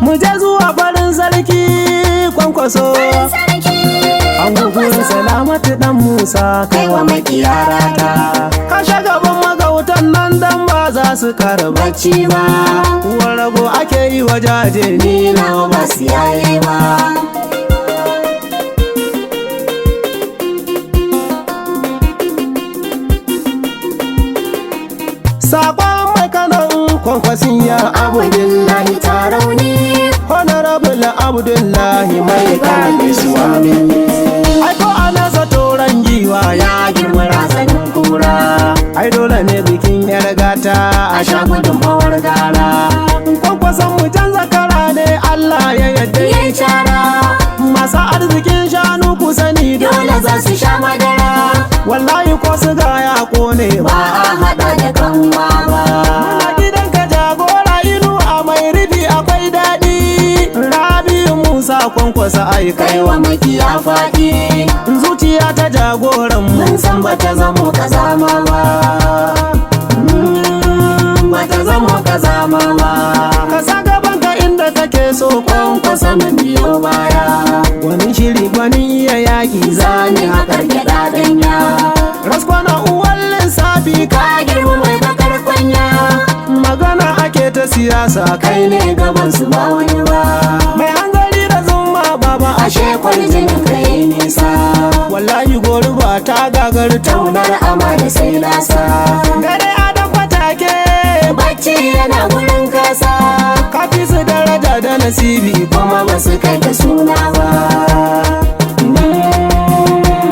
Mu je zuwa farin sarki Kwankwaso. Sarki An gugurin salamatu dan Musa kai wa makiyarata. Kashe gaban magautan nan dan ba za su kara bacci ba. Uwar rago ake yi wa jaje ni nawa ba su yaye ba. Sakon mai kanan Kwankwasin ya Abdullahi Tarauni. Honorable Abdullahi mai kanan Iswami. Aiko ana zato ran giwa ya girma razanin kura. Ai dole ne bikin yar gata a sha gudunmawar gara. Kwankwason mu canza kara ne, Allah ya yadda ya Yayi cara. Masu arzikin shanu ku sani dole za su sha madara. Wallahi ko su ga ya kone ba. Ba a haɗa da kanwa ba. Muna gidanka jagora, inu a mai rufi akwai daɗi. Rabi'u Musa Kwankwasa ai kai kai wa makiya faɗi. Zuciya ta jagoran mu mun san bata zamo kazama ba. Bata zamo kazama ba. Ka sa gaban ka inda kake so. Kwankwasa mun biyo baya. Gwanin shiri, gwanin iya yaƙi. Zani haƙar gyaɗa ɗanya. Raskwana uwan lissafi ka ka girma mai bakar kwanya. Magana ake ta siyasa kai kai ne gaban su ba wani ba. Mai hanzari da zuma baba. Ashe kwarjinin ka yi nisa. Wallahi goruba ta gagar taunar amana sai lasa. Dare adam fatake. Bacci yana gurin kasa. Ka fi su daraja da nasibi. Kuma ba su kai ka suna ba.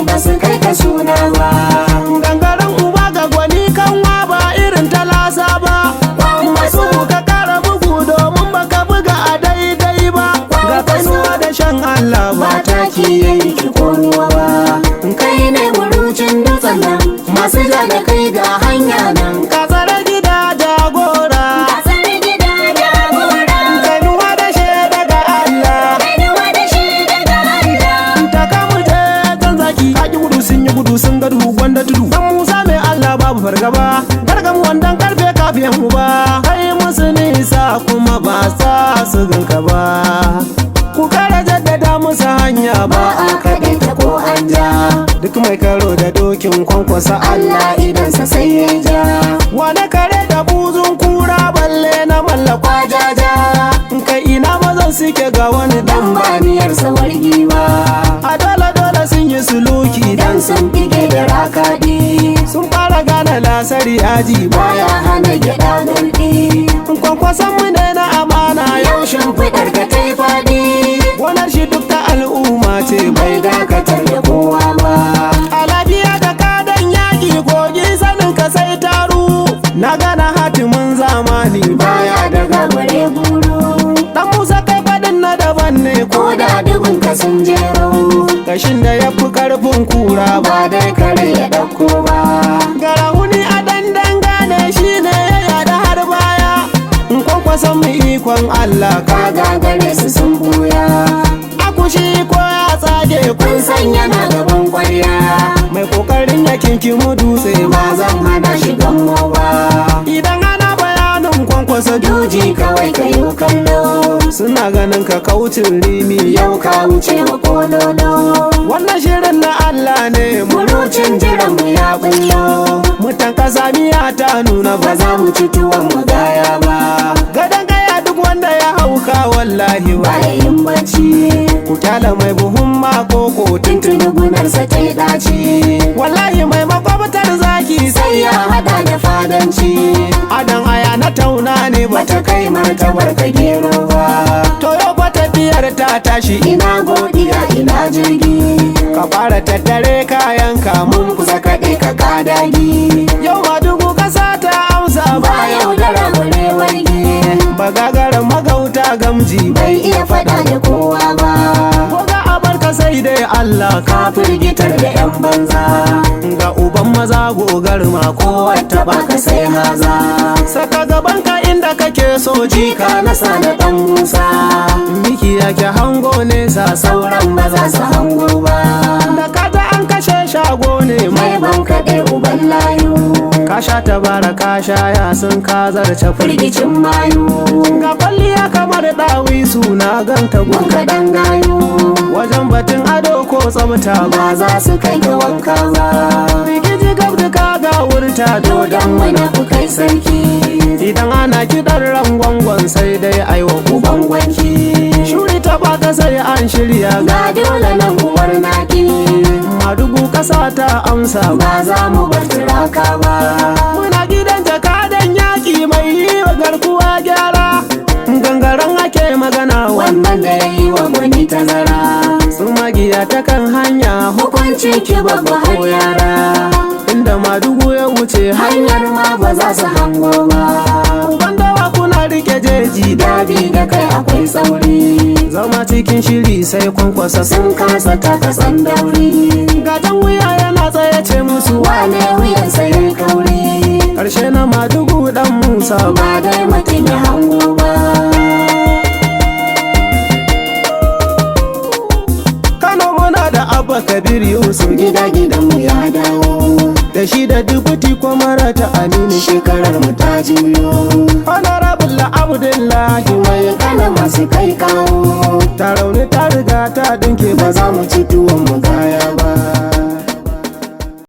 Ba su kai ka suna ba. Gangaren uba ga gwani kanwa ba irin talasa ba. Kwankwaso. Masu ka kara bugu domin baka buga a daidai ba. Ga kainuwa da shan Allah ba. Ba taki yanki ko ruwa ba. Kai ne murucin dutsen nan, masu ja da kai ga hanya nan. Ka tsare gida jagora. Kasar gida jagora. Kainuwa da shaida ga Allah. Kainuwa da shi daga Allah. Ta kamu je can zaki kaki gudu, sun yi gudu sun ga duhu gwanda tudu. Dan Musa mai Allah babu fargaba. Gargamu wandan karfe kafiyan uba. Kai musu nisa kuma ba sa su ganka ba. Ku kara jaddada musu hanya ba ba. A kaɗe ta ko an ja. Duk mai karo da dokin Kwankwasa Allah Allah idansa sai ya ja. Wane kare da buzun kura balle na mallakwa jaja. Kai ina mazan suke ga wani dan Dan baniyarsa wargi ba. A dole dole sun yi suluki. Dan sun bige da rakaɗi. Sun fara gane lasari aji baya hana gyaɗa gurɗi. Kwankwason mu ne na amana. Yau shimfiɗar ka ta yi faɗi. Gonar shi duk ta al'umma ce. Bai dakatar da kowa ba. A lafiya da kadan yaƙi kogi sanin ka sai taru. Na gana hatimin zamani. Baya daga bare guru. Dan Musa kai faɗin na daban ne. Ko da dubin ka sun jero. Kashin da ya fi karfin kura ba. Ba dai kare ya ɗauko ba. Garahuni a dandan gane shi ne ya yada har baya. In Kwankwason mu ikon Allah ka ka gagare su sun buya. Akushi ko ya tsage. Kun san yana gaban kwarya. Mai kokarin ya kinkimu dutse ba ba. Zan hana shi gammo ba. Idan ana bayanin Kwankwasa juji kawai ka yi kallo. Suna ganin ka kaucin rimi. Yau ka wuce wa kololo. Wannan shirin na Allah ne mu. Murucin jiran mu ya bullo. Mutan kasa miya ta nuna ba ba za mu ci tuwon mu gaya ba. Gadon kaya duk wanda ya hauka wallahi ba. Ba yin bacci. Ku kyala mai buhun makoko. Tuntuni gunarsa ta yi ɗaci. Wallahi mai makwabtar zaki sai ya hada da fadanci. Adan aya na tauna ne ba. Bata kai martabar ka gero ba. To yau fa tafiyar ta tashi. Ina godiya ina jirgi. Ka fara tattare kayan kamun mun kusa kaɗe ka kadagi. Yau ma dubu kasa ta amsa ba ba. Yaudara bare wargi. Ba gagarin magauta gamji bai iya faɗa da kowa ba. Ko ga abarka sai dai Allah ka firgitar da yan banza. Ga uban maza gogar ma kowa taɓa ka sai haza. Saka gaban ka inda kake so. Jika na sana ɗan Musa. Miki yake hango nesa. Sauran ba za su hango ba. Da kata an kashe shago ne mai ban kaɗe uban layu. Ka sha tabara, ka sha yasin, ka zarce firgicin mayu. Ga kwalliya kamar ɗawisu na ganta Mun gunka. kaɗan gayu. Wajen batun ado ko tsabta ba ba za su kai ga wanka ba. Rigiji gab da ka ga wurta Dodon dodon. munafukai sarki. Idan ana kiɗan rangwangon sai dai aiwa uban gwanki. Shuri ta baka sai an shirya ga Ga dole nan uwar naki. Madugu ƙasa ta amsa ba. Ba za mu bar turaka ba. Muna gidan jakadan yaƙi mai yi wa garkuwa gyara. Gangaren ake magana. Wannan da ya yi wa gwani tazara. Su magiya ta kan hanya. Hukunci ki babba har yara. Inda Madugu ya wuce hanyar ma ba za su hango ba. Uban dawa kuna rike jeji. Dabi da kai akwai tsauri. Zama cikin shiri sai Kwankwasa. Sun kasa taka tsandauri. Gajen wuya yana tsaye ce musu. Wane wuyansa ya yi kauri. Karshe na Madugu dan Musa. Ba dai mutum ya hango ba. Kano muna da Abba Kabir Yusuf. Gida gidanmu ya dawo. Da shi da dubuti kwamara ta Aminu. Shekarar mu ta juyo. Honorable Abdullahi Mai kana masu kai kawo. Ta rauni ta riga ta dinke. Ba za mu ci tuwo.